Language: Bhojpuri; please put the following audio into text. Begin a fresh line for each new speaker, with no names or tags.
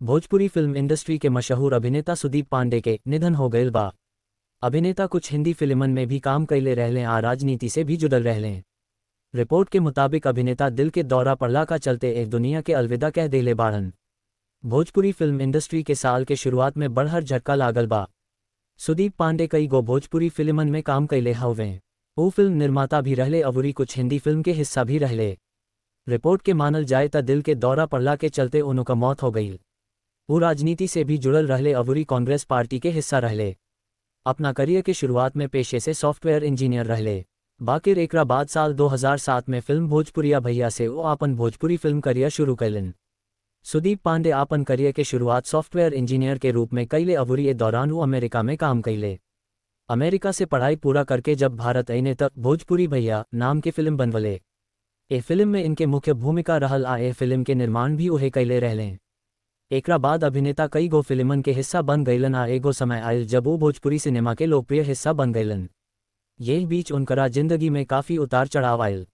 भोजपुरी फिल्म इंडस्ट्री के मशहूर अभिनेता सुदीप पांडे के निधन हो गईल बा। अभिनेता कुछ हिंदी फिल्मन में भी काम कइले रहलें आ राजनीति से भी जुड़ल रहलें। रिपोर्ट के मुताबिक अभिनेता दिल के दौरा पड़ला का चलते एक दुनिया के अलविदा कह देले बाड़न। भोजपुरी फिल्म इंडस्ट्री के साल के शुरुआत में बड़हर झटका लागल बा। सुदीप पांडे कई गो भोजपुरी फिल्मन में काम कइले हवें। वो फिल्म निर्माता भी रहले अवरी कुछ हिंदी फिल्म के हिस्सा भी रहले। रिपोर्ट के मानल जाए त दिल के दौरा पड़ला के चलते उनका मौत हो गई। वो राजनीति से भी जुड़ल रहले अवरी कांग्रेस पार्टी के हिस्सा रहले। अपना करियर के शुरुआत में पेशे से सॉफ्टवेयर इंजीनियर रहले। बाकिर एकरा बाद साल 2007 में फिल्म भोजपुरिया भैया से वो आपन भोजपुरी फिल्म करियर शुरू कैलन। सुदीप पांडे आपन करियर के शुरुआत सॉफ्टवेयर इंजीनियर के रूप में कैले अवरी ए दौरान वो अमेरिका में काम कैले। अमेरिका से पढ़ाई पूरा करके जब भारत अने तक भोजपुरी भैया नाम के फिल्म बनवले। ए फिल्म में इनके मुख्य भूमिका रहल आ ए फिल्म के निर्माण भी उहे कैले रहलें। एकरा बाद अभिनेता कई गो फिल्मन के हिस्सा बन गईलन आ एगो समय आयल जब वो भोजपुरी सिनेमा के लोकप्रिय हिस्सा बन गईलन। यही बीच उनकरा जिंदगी में काफ़ी उतार चढ़ाव आयल।